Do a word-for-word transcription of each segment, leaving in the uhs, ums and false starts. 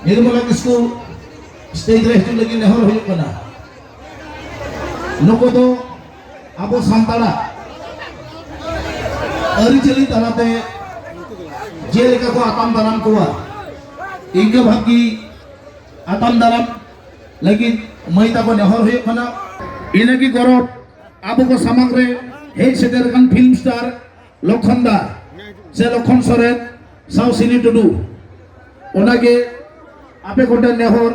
ᱱᱤᱨᱢᱚᱞᱟ ᱠᱤᱥᱠᱩ stage ᱨᱮ ᱦᱤᱡᱩᱜ ᱞᱟᱹᱜᱤᱫ ᱱᱮᱦᱚᱨ ᱦᱩᱭᱩᱜ ᱠᱟᱱᱟ᱾ ᱱᱩᱠᱩ ᱫᱚ ᱟᱵᱚ ᱥᱟᱱᱛᱟᱲᱟᱜ ᱟᱹᱨᱤᱪᱟᱹᱞᱤ ᱛᱟᱞᱟᱛᱮ ᱡᱮᱞᱮᱠᱟ ᱠᱚ ᱟᱛᱟᱝ ᱫᱟᱨᱟᱢ ᱠᱚᱣᱟ, ᱤᱱᱠᱟᱹ ᱵᱷᱟᱵᱽ ᱜᱮ ᱟᱛᱟᱝ ᱫᱟᱨᱟᱢ ᱞᱟᱹᱜᱤᱫ ᱢᱟᱹᱭ ᱛᱟᱠᱚ ᱱᱮᱦᱚᱨ ᱦᱩᱭᱩᱜ ᱠᱟᱱᱟ᱾ ᱤᱱᱟᱹᱜᱮ ᱜᱚᱨᱚᱵᱽ ᱟᱵᱚ ᱠᱚ ᱥᱟᱢᱟᱝ ᱨᱮ ᱦᱮᱡ ᱥᱮᱴᱮᱨ ᱟᱠᱟᱱ ᱯᱷᱤᱞᱢ ᱥᱴᱟᱨ ᱞᱚᱠᱷᱚᱱ ᱫᱟ ᱥᱮ ᱞᱚᱠᱷᱚᱱ ᱥᱚᱨᱮᱱ ᱥᱟᱶ ᱥᱤᱱᱤ ᱴᱩᱰᱩ, ᱚᱱᱟᱜᱮ ᱟᱯᱮ ᱠᱚᱴᱷᱮᱱ ᱱᱮᱦᱚᱨ,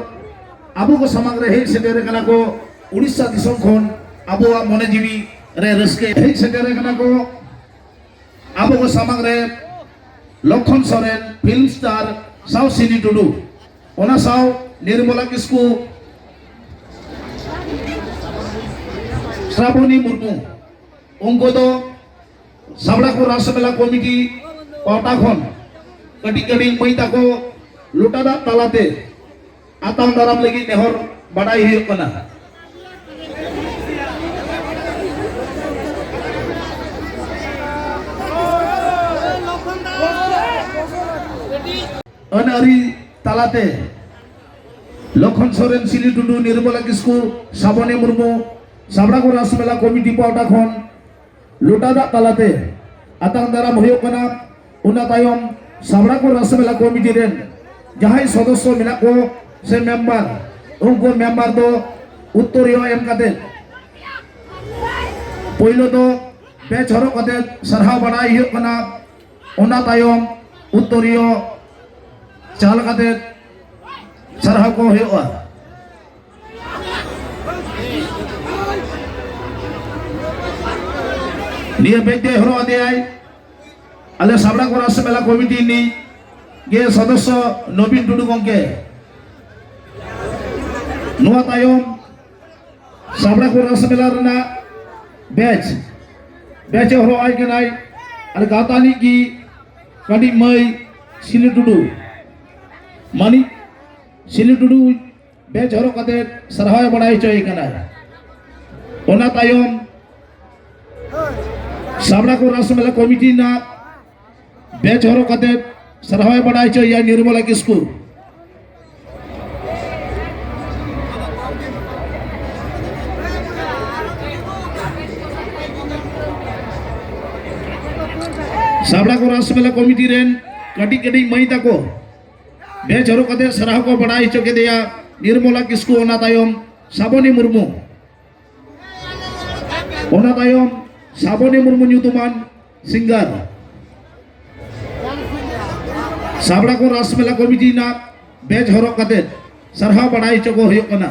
ᱟᱵᱚ ᱠᱚ ᱥᱟᱢᱟᱝ ᱨᱮ ᱦᱮᱡ ᱥᱮᱴᱮᱨ ᱟᱠᱟᱱᱟ ᱠᱚ ᱩᱲᱤᱥᱥᱟ ᱫᱤᱥᱚᱢ ᱠᱷᱚᱱ, ᱟᱵᱚᱣᱟᱜ ᱢᱚᱱᱮ ᱡᱤᱣᱤ ᱨᱮ ᱨᱟᱹᱥᱠᱟᱹ ᱦᱮᱡ ᱥᱮᱴᱮᱨ ᱟᱠᱟᱱᱟ ᱠᱚ ᱟᱵᱚ ᱠᱚ ᱥᱟᱢᱟᱝ ᱨᱮ ᱞᱚᱠᱷᱚᱱ ᱥᱚᱨᱮᱱ, ᱯᱷᱤᱞᱢ ᱥᱴᱟᱨ ᱥᱟᱶ ᱥᱤᱱᱤ ᱴᱩᱰᱩ, ᱚᱱᱟ ᱥᱟᱶ ᱱᱤᱨᱢᱚᱞᱟ ᱠᱤᱥᱠᱩ, ᱥᱨᱟᱵᱚᱱᱤ ᱢᱩᱨᱢᱩ, ᱩᱱᱠᱩ ᱫᱚ ᱥᱟᱵᱲᱟ ᱠᱚ ᱨᱟᱥ ᱢᱮᱞᱟ ᱠᱚᱢᱤᱴᱤ ᱯᱟᱦᱴᱟ ᱠᱷᱚᱱ ᱠᱟᱹᱴᱤᱡ ᱠᱟᱹᱴᱤᱡ ᱢᱟᱹᱭ ᱛᱟᱠᱚ ᱞᱚᱴᱟ ᱫᱟᱜ ᱛᱟᱞᱟᱛᱮ ᱟᱛᱟᱝ ᱫᱟᱨᱟᱢ ᱞᱟᱹᱜᱤᱫ ᱱᱮᱦᱚᱨ ᱵᱟᱰᱟᱭ ᱦᱩᱭᱩᱜ ᱠᱟᱱᱟ᱾ ᱟᱹᱱ ᱟᱹᱨᱤ ᱛᱟᱞᱟᱛᱮ ᱞᱚᱠᱷᱚᱱ ᱥᱚᱨᱮᱱ, ᱥᱤᱞᱤ ᱴᱩᱰᱩ, ᱱᱤᱨᱢᱚᱞᱟ ᱠᱤᱥᱠᱩ, ᱥᱟᱵᱚᱱᱤ ᱢᱩᱨᱢᱩ, ᱥᱟᱵᱲᱟ ᱠᱚ ᱨᱟᱥ ᱢᱮᱞᱟ ᱠᱚᱢᱤᱴᱤ ᱯᱟᱦᱴᱟ ᱠᱷᱚᱱ ᱞᱚᱴᱟ ᱫᱟᱜ ᱛᱟᱞᱟᱛᱮ ᱟᱛᱟᱝ ᱫᱟᱨᱟᱢ ᱦᱩᱭᱩᱜ ᱠᱟᱱᱟ᱾ ᱚᱱᱟ ᱛᱟᱭᱚᱢ ᱥᱟᱵᱲᱟ ᱠᱚ ᱨᱟᱥ ᱢᱮᱞᱟ ᱠᱚᱢᱤᱴᱤ ᱨᱮᱱ ᱡᱟᱦᱟᱸᱭ ᱥᱚᱫᱚᱥᱥᱚ ᱢᱮᱱᱟᱜ ᱠᱚ ᱥᱮ ᱢᱮᱢᱵᱟᱨ, ᱩᱱᱠᱩ ᱢᱮᱢᱵᱟᱨ ᱫᱚ ᱩᱛᱛᱚᱨᱤᱭᱟᱹ ᱮᱢ ᱠᱟᱛᱮ ᱯᱳᱭᱞᱳ ᱫᱚ ᱵᱮᱪ ᱦᱚᱨᱚᱜ ᱠᱟᱛᱮ ᱥᱟᱨᱦᱟᱣ ᱵᱟᱲᱟᱭ ᱦᱩᱭᱩᱜ ᱠᱟᱱᱟ᱾ ᱚᱱᱟ ᱛᱟᱭᱚᱢ ᱩᱛᱛᱚᱨᱤᱭᱟᱹ ᱪᱟᱞ ᱠᱟᱛᱮ ᱥᱟᱨᱦᱟᱣ ᱠᱚ ᱦᱩᱭᱩᱜᱼᱟ᱾ ᱱᱤᱭᱟᱹ ᱵᱮᱪ ᱫᱚᱭ ᱦᱚᱨᱚᱜ ᱟᱫᱮᱭᱟᱭ ᱟᱞᱮ ᱥᱟᱵᱲᱟ ᱠᱚ ᱨᱟᱥ ᱢᱮᱞᱟ ᱠᱚᱢᱤᱴᱤ ᱨᱤᱱᱤᱡ ᱜᱮ ᱥᱚᱫᱚᱥᱥᱚ ᱱᱚᱵᱤᱱ ᱴᱩᱰᱩ ᱜᱚᱢᱠᱮ᱾ ᱱᱚᱣᱟ ᱛᱟᱭᱚᱢ ᱥᱟᱵᱲᱟ ᱠᱚ ᱨᱟᱥ ᱢᱮᱞᱟ ᱨᱮᱱᱟᱜ ᱵᱮᱪ, ᱵᱮᱪ ᱮ ᱦᱚᱨᱚᱜ ᱟᱭ ᱠᱟᱱᱟᱭ ᱟᱞᱮ ᱜᱟᱶᱛᱟ ᱨᱤᱱᱤᱡ ᱜᱮ ᱠᱟᱹᱴᱤᱡ ᱢᱟᱹᱭ ᱥᱤᱞᱤ ᱴᱩᱰᱩ, ᱢᱟᱹᱱᱤᱡ ᱥᱤᱞᱤ ᱴᱩᱰᱩ ᱵᱮᱪ ᱦᱚᱨᱚᱜ ᱠᱟᱛᱮ ᱥᱟᱨᱦᱟᱣ ᱮ ᱵᱟᱲᱟᱭ ᱦᱚᱪᱚᱭᱮ ᱠᱟᱱᱟ᱾ ᱚᱱᱟ ᱛᱟᱭᱚᱢ ᱥᱟᱵᱲᱟ ᱠᱚ ᱨᱟᱥ ᱢᱮᱞᱟ ᱠᱚᱢᱤᱴᱤ ᱨᱮᱱᱟᱜ ᱵᱮᱪ ᱦᱚᱨᱚᱜ ᱠᱟᱛᱮ ᱥᱟᱨᱦᱟᱣ ᱮ ᱵᱟᱲᱟᱭ ᱦᱚᱪᱚᱭᱮᱭᱟ ᱱᱤᱨᱢᱚᱞᱟ ᱠᱤᱥᱠᱩ᱾ ᱥᱟᱵᱲᱟ ᱠᱚ ᱨᱟᱥ ᱢᱮᱞᱟ ᱠᱚᱢᱤᱴᱤ ᱨᱮᱱ ᱠᱟᱹᱴᱤᱡ ᱠᱟᱹᱴᱤᱡ ᱢᱟᱹᱭ ᱛᱟᱠᱚ ᱵᱮᱪ ᱦᱚᱨᱚᱜ ᱠᱟᱛᱮ ᱥᱟᱨᱦᱟᱣ ᱠᱚ ᱵᱟᱲᱟᱭ ᱦᱚᱪᱚ ᱠᱮᱫᱮᱭᱟ ᱱᱤᱨᱢᱚᱞᱟ ᱠᱤᱥᱠᱩ, ᱚᱱᱟ ᱛᱟᱭᱚᱢ ᱥᱟᱵᱚᱱᱤ ᱢᱩᱨᱢᱩ, ᱚᱱᱟ ᱛᱟᱭᱚᱢ ᱥᱟᱵᱚᱱᱤ ᱢᱩᱨᱢᱩ ᱧᱩᱛᱩᱢᱟᱱ ᱥᱤᱝᱜᱟᱨ᱾ ᱥᱟᱵᱲᱟ ᱠᱚ ᱨᱟᱥ ᱢᱮᱞᱟ ᱠᱚᱢᱤᱴᱤ ᱨᱮᱱᱟᱜ ᱵᱮᱪ ᱦᱚᱨᱚᱜ ᱠᱟᱛᱮ ᱥᱟᱨᱦᱟᱣ ᱵᱟᱲᱟᱭ ᱦᱚᱪᱚ ᱠᱚ ᱦᱩᱭᱩᱜ ᱠᱟᱱᱟ᱾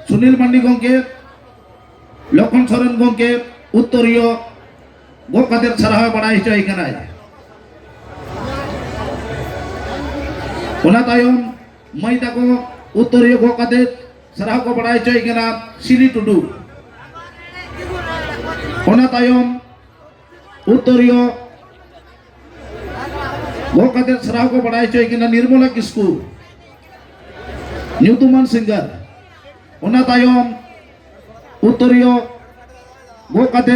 ᱥᱩᱱᱤᱞ ᱢᱟᱱᱰᱤ ᱜᱚᱢᱠᱮ, ᱞᱚᱠᱷᱚᱱ ᱥᱚᱨᱮᱱ ᱜᱚᱢᱠᱮ ᱩᱛᱛᱚᱨᱤᱭᱚ ᱜᱚᱜ ᱠᱟᱛᱮ ᱥᱟᱨᱦᱟᱣ ᱵᱟᱲᱟᱭ ᱦᱚᱪᱚᱭ ᱠᱟᱱᱟᱭ᱾ ᱚᱱᱟ ᱛᱟᱭᱚᱢ ᱢᱟᱹᱭ ᱛᱟᱠᱚ ᱩᱛᱛᱚᱨᱤᱭᱚ ᱜᱚᱜ ᱠᱟᱛᱮ ᱥᱟᱨᱦᱟᱣ ᱠᱚ ᱵᱟᱲᱟᱭ ᱦᱚᱪᱚᱭ ᱠᱟᱱᱟ ᱥᱤᱞᱤ ᱴᱩᱰᱩ᱾ ᱚᱱᱟ ᱛᱟᱭᱚᱢ ᱩᱛᱛᱚᱨᱤᱭᱚ ᱜᱚᱜ ᱠᱟᱛᱮ ᱥᱟᱨᱦᱟᱣ ᱠᱚ ᱵᱟᱲᱟᱭ ᱦᱚᱪᱚᱭ ᱠᱟᱱᱟ ᱱᱤᱨᱢᱚᱞᱟ ᱠᱤᱥᱠᱩ, ᱧᱩᱛᱩᱢᱟᱱ ᱥᱤᱝᱜᱟᱨ᱾ ᱚᱱᱟ ᱛᱟᱭᱚᱢ ᱩᱛᱛᱚᱨᱤᱭᱚ ᱜᱚᱜ ᱠᱟᱛᱮ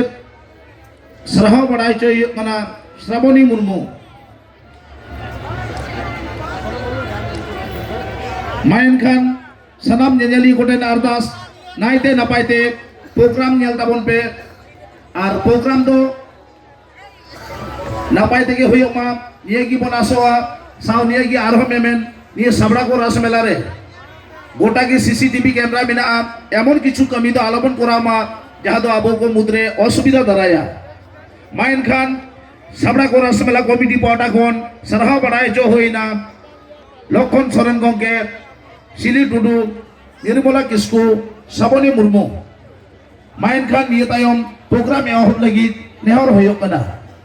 ᱥᱟᱨᱦᱟᱣ ᱵᱟᱲᱟᱭ ᱦᱚᱪᱚᱭ ᱦᱩᱭᱩᱜ ᱠᱟᱱᱟ ᱥᱨᱟᱵᱚᱱᱤ ᱢᱩᱨᱢᱩ᱾ ᱢᱟ ᱮᱱᱠᱷᱟᱱ ᱥᱟᱱᱟᱢ ᱧᱮᱧᱮᱞᱤᱭᱟᱹ ᱠᱚᱴᱷᱮᱱ ᱟᱨᱫᱟᱥ, ᱱᱟᱭᱛᱮ ᱱᱟᱯᱟᱭ ᱛᱮ ᱯᱨᱳᱜᱨᱟᱢ ᱧᱮᱞ ᱛᱟᱵᱚᱱ ᱯᱮ᱾ ᱟᱨ ᱯᱨᱳᱜᱨᱟᱢ ᱫᱚ ᱱᱟᱯᱟᱭ ᱛᱮᱜᱮ ᱦᱩᱭᱩᱜ ᱢᱟ, ᱱᱤᱭᱟᱹ ᱜᱮᱵᱚᱱ ᱟᱥᱚᱜᱼᱟ᱾ ᱥᱟᱶ ᱱᱤᱭᱟᱹ ᱜᱮ ᱟᱨᱦᱚᱸ ᱢᱮᱢᱮᱱ, ᱱᱤᱭᱟᱹ ᱥᱟᱵᱲᱟ ᱠᱚ ᱨᱟᱥ ᱢᱮᱞᱟ ᱨᱮ ᱜᱚᱴᱟ ᱜᱮ ᱥᱤᱥᱤᱴᱤᱵᱷᱤ ᱠᱮᱢᱮᱨᱟ ᱢᱮᱱᱟᱜᱼᱟ᱾ ᱮᱢᱚᱱ ᱠᱤᱪᱷᱩ ᱠᱟᱹᱢᱤ ᱫᱚ ᱟᱞᱚᱵᱚᱱ ᱠᱚᱨᱟᱣ ᱢᱟ, ᱡᱟᱦᱟᱸ ᱫᱚ ᱟᱵᱚ ᱠᱚ ᱢᱩᱫᱽᱨᱮ ᱚᱥᱩᱵᱤᱫᱷᱟ ᱫᱟᱨᱟᱭᱟ᱾ ᱢᱟ ᱮᱱᱠᱷᱟᱱ ᱥᱟᱵᱲᱟ ᱠᱚ ᱨᱟᱥ ᱢᱮᱞᱟ ᱠᱚᱢᱤᱴᱤ ᱯᱟᱦᱴᱟ ᱠᱷᱚᱱ ᱥᱟᱨᱦᱟᱣ ᱵᱟᱲᱟᱭ ᱦᱚᱪᱚ ᱦᱩᱭᱱᱟ ᱞᱚᱠᱷᱚᱱ ᱥᱚᱨᱮᱱ ᱜᱚᱢᱠᱮ, ᱥᱤᱞᱤ ᱴᱩᱰᱩ, ᱱᱤᱨᱢᱚᱞᱟ ᱠᱤᱥᱠᱩ, ᱥᱟᱵᱚᱱᱤ ᱢᱩᱨᱢᱩ᱾ ᱢᱟ ᱮᱱᱠᱷᱟᱱ ᱱᱤᱭᱟᱹ ᱛᱟᱭᱚᱢ ᱯᱨᱳᱜᱨᱟᱢ ᱮᱦᱚᱵ ᱞᱟᱹᱜᱤᱫ ᱱᱮᱦᱚᱨ ᱦᱩᱭᱩᱜ ᱠᱟᱱᱟ᱾